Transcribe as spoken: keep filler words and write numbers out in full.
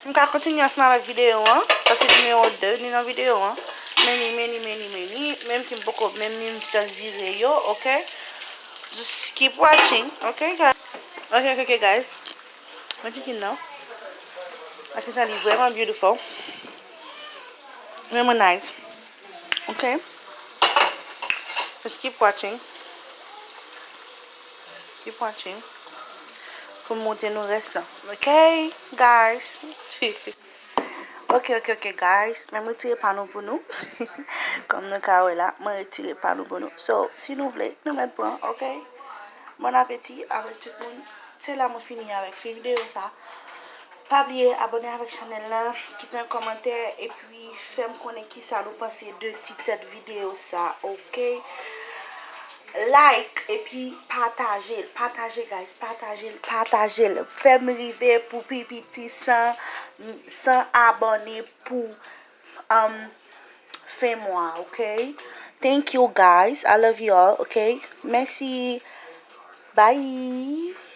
M ka kontinye ansanm avèk videyo an. Sa se nimewo de li nan videyo an. Many, many, many, many. Menm ki m poko menm menm transire yo, ok? Just keep watching, ok, guys? Ok, ok, ok, guys. Mwen chicken nan. I can tell you vrèman beautiful. Vrèman nice. Ok? Just keep watching. Keep watching. Pou m montre nou rès lan. Ok, guys? Ok, ok, ok, guys. Men m retire pa nou pou nou. Kòm nou ka wè la, mwen retire pa nou pou nou. So, si nou vle, nou mèt pran, ok? Bon apeti avèk tout moun. Se la mwen fini avèk fin videyo sa. Pa bliye abòne avèk chanèl la, kite yon kòmantè, epi fè m konnen kisa nou panse de ti tèt videyo sa, ok? Like, epi pataje l, pataje, guys, pataje l, pataje l. Fè m rive pou pi piti san, san abòne pou, um, fen mwa, ok? Thank you, guys. I love you all, ok? Mèsi. Bye.